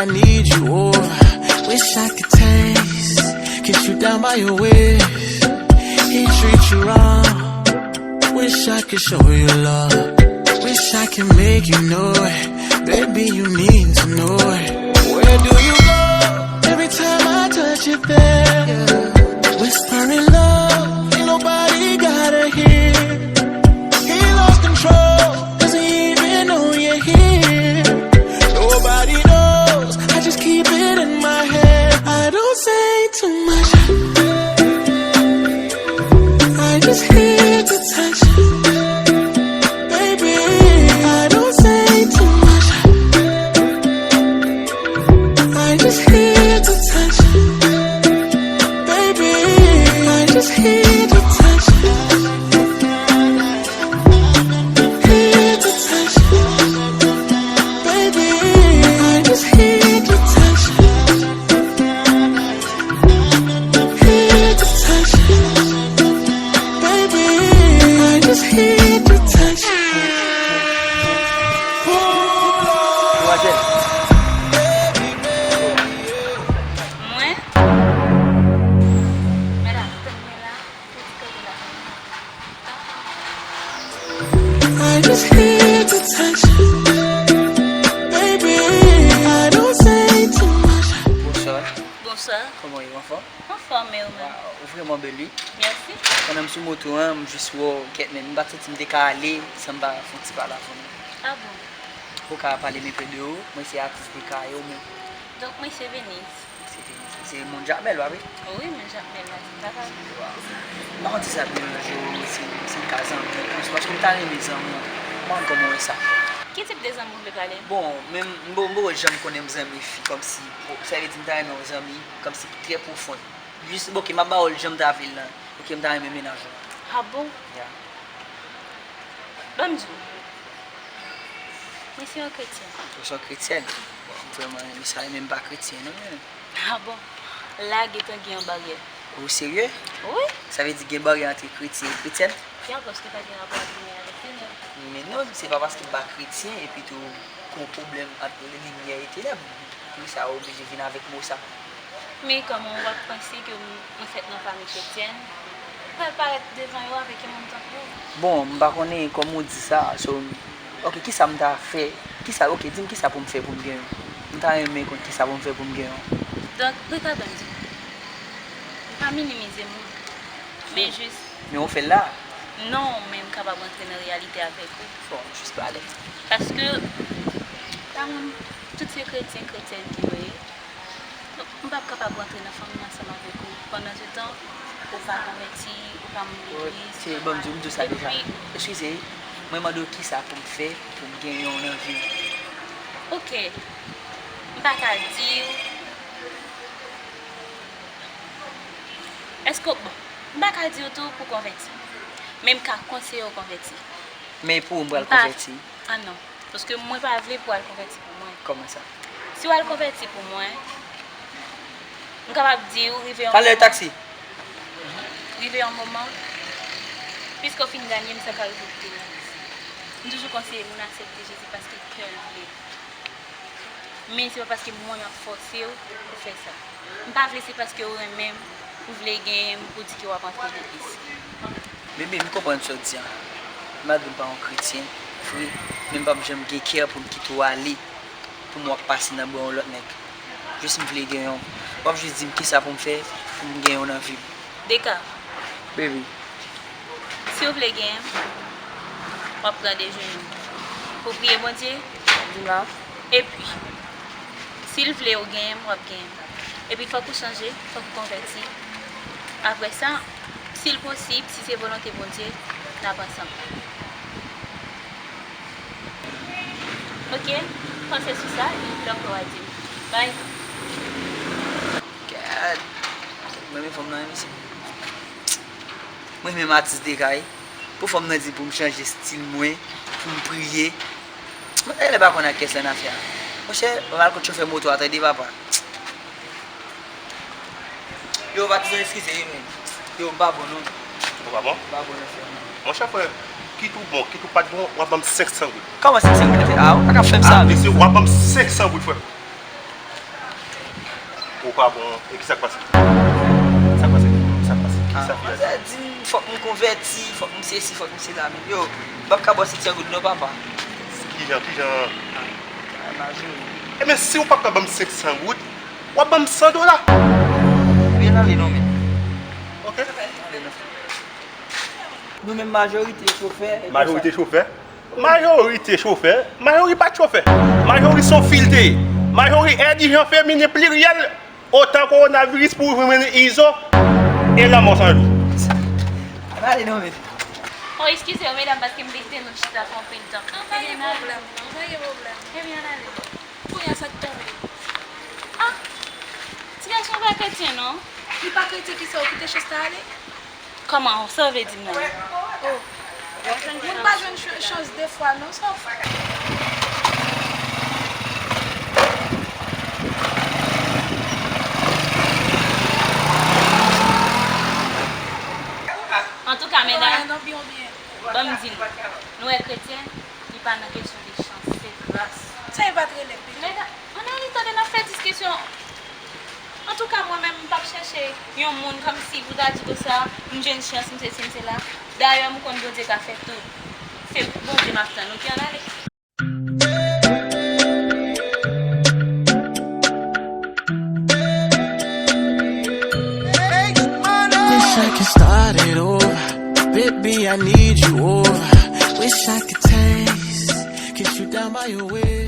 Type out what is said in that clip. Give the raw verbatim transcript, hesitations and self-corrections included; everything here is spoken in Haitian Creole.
I need you over. Wish I could taste, kiss you down by your waist. He treats you wrong. Wish I could show you love. Wish I could make you know it. Baby, you need to know it. Where do you go? Every time I touch it there. Whispering love, ain't nobody gotta hear. He lost control, doesn't even know you're here. Nobody knows, I just keep it in my head. I don't say too much. I just hit the touch. Baby, I don't say too much. I just hit the touch. Baby, I just hit the touch. Hit the touch. Baby, I just hit the touch. Hit the touch. Baby, I just hit the touch. Demwazèl. Mwen? Mèt ap tann mwen la, pou ti kanpe la. I just hit the touch. Baby, I don't say too much. Bonswa. Bonswa. Kòman w ye, w anfòm? Anfòm, e ou menm? Waw, ou vrèman bèl, wi. Mèsi. Pandan m sou moto an, m jis wè w, kèt, men m pa t santi m te ka ale san m pa fè yon ti pale avè w, non. Ah bon? Ou ka pale m enpe de ou, mwen se atis D K, e ou menm? Donk, mwen se Venise. Se, se, se moun Jakmèl, pa vre? Wi, moun Jakmèl la, se papa m. Waw. M pa konn si sa ap deranje w, si, si m ka zanmi w plis, paske m ta renmen zanmi w. M pa konn kòman w wè sa. Ki tip de zanmi w vle pale? Bon, men m, m, m poko janm konnen m zanmi fi, kòmsi, sa vle di m ta renmen w zanmi, kòmsi trè pwofon. Jis, oke, m ap ba w l jan m ta vle l lan. Oke, m ta renmen mennaj ou. Ah bon? Ya. Ban m di w. Mwen se yon kretyèn. Ou se yon kretyèn? Bon, m vrèman renmen sa, men m pa kretyen, non, men. Ah bon? La gentan gen yon baryè. Ou serye? Wi. Sa vle di gen baryè ant kretyen e kretyèn? Ya, paske pa gen rapò ak limyè avèk tenèb. Men non, se pa paske m pa kretyen, epi tou, gen yon pwoblèm ant limyè e tenèb. Poukisa ou oblije vin avèk mo sa? Men kòman w ap panse ke m, mwen fèt nan fanmi kretyèn, pral parèt devan yo avèk yon moun tankou w? Bon, m pa konnen kòman w di sa, so, oke, kisa m ta fè? Kisa, oke, di m kisa pou m fè pou m gen yon? M ta renmen konn kisa pou m fè pou m gen yon. Donk, rete ban m di w. M pa minimize moun, men jis. Men ou fè l la? Non, men m kapab rantre nan reyalite avèk ou. Bon, jis pale. Paske, pa moun, tout se kretyen, kretyèn ke yo ye. Donk, m p ap kapab rantre nan fanmi ansanm avèk ou. Pandansetan, ou pa konvèti, ou pa moun legliz. Se, bon, m di, m di w sa deja. Epi, eskize, mwen mande w kisa pou m fè pou m gen yon nan vi m. Oke. M pa ka di w. Èske w, bon, m pa ka di w tou pou konvèti. Men m ka konseye w konvèti. Men pou ou m pral konvèti? Ah non. Paske mwen pa vle pou w al konvèti pou mwen. Kòman sa? Si w al konvèti pou mwen, m kapab di w rive yon moman. Talè taksi. Rive yon moman, piske w fin ganye, m sa ka rive pou te nan lise. M toujou konseye moun aksepte Jezi paske kè l vle. Men se pa paske mwen m ap fòse w pou fè sa. M pa vle se paske w renmen m, ou vle genyen m, ou di ke w ap antre legliz. Bebe, m konprann sa w di a. Malgre m pa yon kretyen vre, men m p ap janm gen kè pou m kite w ale, pou m w ap pase nan bra yon lòt nèg. Jis m vle genyen w. W ap jis di m kisa pou m fè pou m genyen w nan vi m. Deka. Baby. Si w vle genyen m, w ap pran de jenou pou w priye Bondye. Dima. Epi, si l vle w genyen m, w ap genyen m. Epi fòk ou chanje, fòk ou konvèti. Apre sa, si l posib, si se volonte Bondye, n ap ansanm. Oke, panse sou sa, epi lè w fè w a di m. Bye. Gad. Mwen renmen fanm nan wi, mesye. Mwen renmen atis Deka wi. Pou fanm nan di pou m chanje stil mwen, pou m priye. Mwen genlè pa konn ak kiyès lan n afè a. Monchè, mwen al kot chofè moto a, tande papa. Yo, patizan, eskize wi, men. Yo, m pa bon, non. Ou pa bon? M pa bon nan afè, non. Monchè, frè, kit ou bon, kit ou pa t bon, w ap ban m senk san goud. Kòman senk san goud, frè? A, ou pa ka fè m sa, men. Mesye, w ap ban m senk san goud, frè. Kwa bon, e kisa k pase? Sa k pase? Sa k pase? Kisa fi a di? Manzè di m fòk m konvèti, fòk m sesi, fòk m sela, men yo, m p ap ka ba w sèt san goud non, papa. Kijan, kijan? Majori. Ebyen, si w p ap ka ban m senk san goud, w ap ban m san dola. Byen ale non, men. Ok? Nou menm majorite chofè. Majorite chofè? Majorite chofè? Majori pa t chofè. Majori se yon fil te ye. Majori èd ijan feminen pliryèl otan kowonaviris pou vin izo e lanmò san jou. Ann ale non, men. Oh, eskize yo, medam, paske m te kite nou chita pou anpil tan. An, pa gen pwoblèm, non, pa gen pwoblèm. Ebyen, ann ale. Kounye a sa k tonbe? Ah, ti gason pa kretyen, non. Li pa kretyen, kisa, ou kite chans la ale? Kòman? Sa w vle di m nan? Oh. Moun pa jwenn ch- chans de fwa non, sa w fè. Antouka, medam, ban m di nou, nou wè kretyen, li pa nan kesyon de chans, se gras. Sa e pa t rele pito. Medam, ann ale, tande, n ap fè diskisyon. Antouka, mwen menm, m p ap chèche yon moun kòmsi pou ta di konsa, m jwenn chans, m sesi, m sela. Dayè, m konn Bondye ka fè tout. Se Bondye m ap tann, ok, ann ale. Wish I could start it over. Baby, I need you over. Wish I could taste, kiss you down by your waist.